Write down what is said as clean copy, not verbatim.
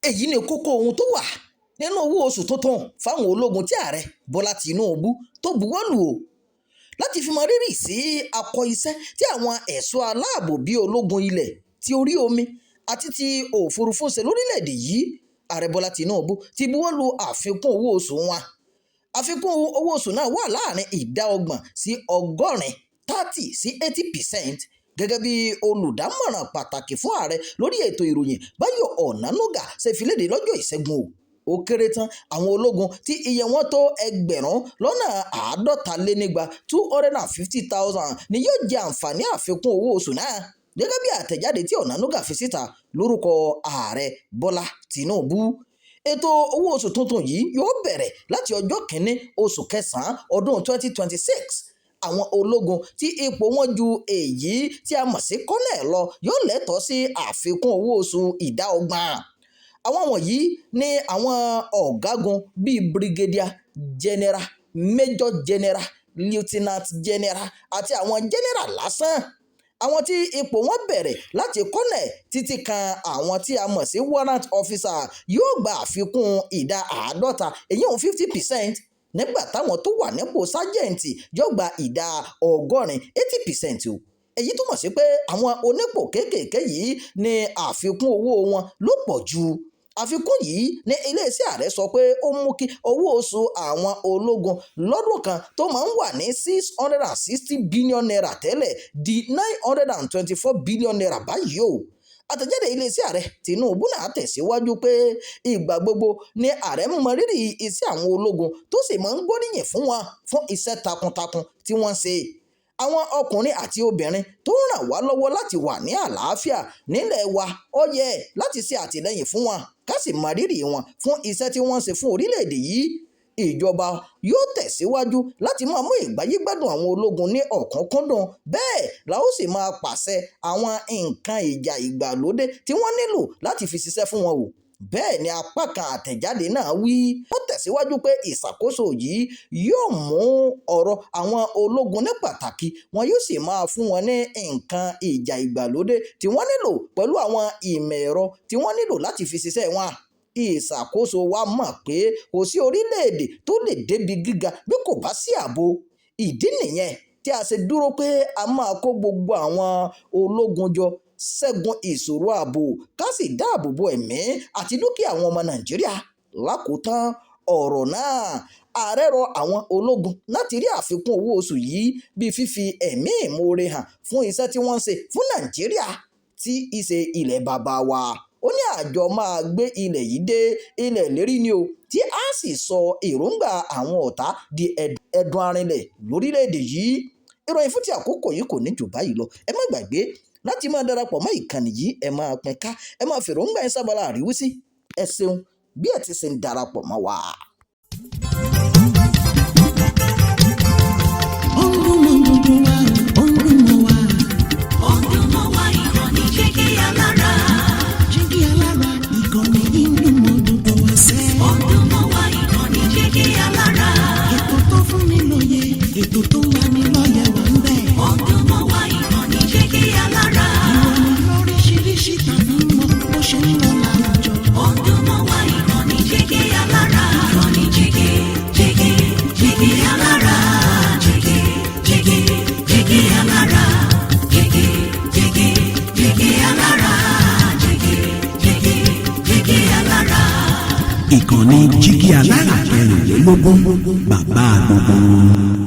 Èyí ni kókó ohun tó wà nínú owó oṣù tuntun fáwọn ológun tí Ààrẹ Bọ́lá Tinubu tó buwọ́ lù ó, láti fi mọ rírì sí akọ iṣẹ́ tí àwọn ẹ̀ṣọ́ aláàbò bíi ológun ilẹ̀, ti orí omi àti ti òfurufú ṣe lórílẹ̀‐èdè yìí. Ààrẹ Bọ́lá Tinubu ti buwọ́ lu àfikún owó oṣù wọn. Àfikún owó oṣù náà wà láàrin ìdá 30 sí 80, 30 sí 80%, gẹ́gẹ́ bí olùdámọ̀ràn pàtàkì fún ààrẹ lórí ètò ìròyìn, Báyọ̀ Ọ̀nànúgà, ṣe fi léde lọ́jọ́ Ìṣẹ́gun o. Ó kéré tán, àwọn ológun tí iye wọn tó 250,000, 250,000, ni yóò jẹ àǹfààní àfikún owó oṣù náà, gẹ́gẹ́ bí àtẹ̀jáde tí Ọ̀nànúgà fi síta lórúkọ Ààrẹ Bọ́lá Tinubu. Ètò owó oṣù tuntun yìí yóò bẹ̀rẹ̀ láti ọjọ́ 1 oṣù kẹsàn-án ọdún 2026. Àwọn ológun tí ipò wọn ju èyí tí a mọ̀ sí colonel lọ yóò lẹ́tọ̀ọ́ sí àfikún owó oṣù ìdá 30. Àwọn wọ̀nyí ni àwọn ọ̀gágun bíi brigadier general, major general, lieutenant general àti àwọn general lásán. Àwọn tí ipò wọn bẹ̀rẹ̀ láti colonel títí kan àwọn tí a mọ̀ sí warrant officer yóò gba àfikún ìdá 50, èyí 50%, nígbà táwọn tó wà nípò sergeant yóò gba ìdá 80, 80% o. Èyí túmọ̀ sí pé àwọn onípò kéékèèké yìí ní àfikún owó wọn ló pọ̀ jù. Àfikún yìí ní iléeṣẹ́ ààrẹ sọ pé ó mú kí owó oṣù àwọn ológun lọ́dún kan tó máa ń wà ní ₦660 billion tẹ́lẹ̀ di ₦924 billion báyìí o. Àtẹ̀jáde iléeṣẹ́ ààrẹ Tinubu náà tẹ̀síwájú pé ìgbà gbogbo ni ààrẹ ń mọrírì iṣẹ́ àwọn ológun, tó sì máa ń gbóríyìn fún wọn fún iṣẹ́ takuntakun tí wọ́n ń ṣe. Àwọn ọkùnrin àti obìnrin tó ń ràn wá lọ́wọ́ láti wà ní àlàáfíà nílẹ̀ wa, ó yẹ láti ṣe àtìlẹ́yìn fún wọn, ká sì mọrírì wọn fún iṣẹ́ tí wọ́n ń ṣe fún orílẹ̀-èdè yìí. Ìjọba yóò tẹ̀síwájú láti máa mú ìgbáyégbádùn àwọn ológun ní ọ̀kúnkúndùn, bẹ́ẹ̀ la ó sì máa pàṣẹ àwọn nǹkan ìjà ìgbàlódé tí wọ́n nílò láti fi ṣiṣẹ́ fún wọn o, bẹ́ẹ̀ ni apá kan àtẹ̀jáde náà wí. Ó tẹ̀síwájú pé ìṣàkóso yìí yóò mú ọ̀rọ̀ àwọn ológun ní pàtàkì, wọn yóò sì máa fún wọn ní nǹkan ìjà ìgbàlódé tí wọ́n nílò pẹ̀lú àwọn ìmọ̀ ẹ̀rọ tí wọ́n nílò láti fi ṣiṣẹ́ wọn. Ìṣàkóso wa mọ̀ pé kò sí orílẹ̀-èdè tó lè débi gíga bí kò bá sí ààbò. Ìdí nìyẹn tí a ṣe dúró pé a máa kó gbogbo àwọn ológun jọ ṣẹ́gun ìṣòro ààbò, ká sì dáàbò bo ẹ̀mí àti dúkìá àwọn ọmọ Nàìjíríà. Lákòótán ọ̀rọ̀ náà, ààrẹ rọ àwọn ológun láti rí àfikún owó oṣù yìí bíi fífi ẹ̀mí ìmoore hàn fún iṣẹ́ tí wọ́n ń ṣe fún Nàìjíríà tí í ṣe ilẹ̀ bàbá wa. Ó ní àjọ máa gbé ilẹ̀ yìí dé ilẹ̀ ìlérí ni o, tí a sì sọ èròǹgbà àwọn ọ̀tá di ẹdun arinlẹ̀ lórílẹ̀‐èdè yìí. Ìròyìn fún ti àkókò yìí kò ní jù báyìí lọ. Ẹ má gbàgbé láti máa darapọ̀ mọ́ ìkànnì yìí, ẹ máa pín ká, ẹ máa fèròǹgbà yín sábàlá àríwísí. Ẹ ṣeun bí ẹ ti ṣe ń darapọ̀ mọ́ wa. Ó ń dún mọ́ gbogbo wa, ó ń dún mọ́ wa. Ó ń dún mọ́ wa, ìkànnì Jígí Alára. Jígí Alára, ìkànnì yìí ń dún mọ́ gbogbo wa sẹ́. Ó ń dún mọ́ wa, ìkànnì Jígí Alára. Ètò tó fún ni lóye, ètò tó ń lani lọ́yẹ̀ wà ń bẹ̀. Ó ń dún mọ́ wa, ìkànnì Jígí Alára. Ìròyìn lóríṣiríṣi tàbí mọ bó ṣe ń lọ láwùjọ. Ó ń dún mọ́ wa, ìkànnì Jígí Alára. Ìkànnì Jígí, Jígí, Jígí Alára. Jígí, Jígí, Jígí Alára. Jígí, Jígí, Jígí Alára. Jígí, Jígí, Jígí Alára. Ìkànnì Jígí Alára 24, bàbá gbogbo wọn.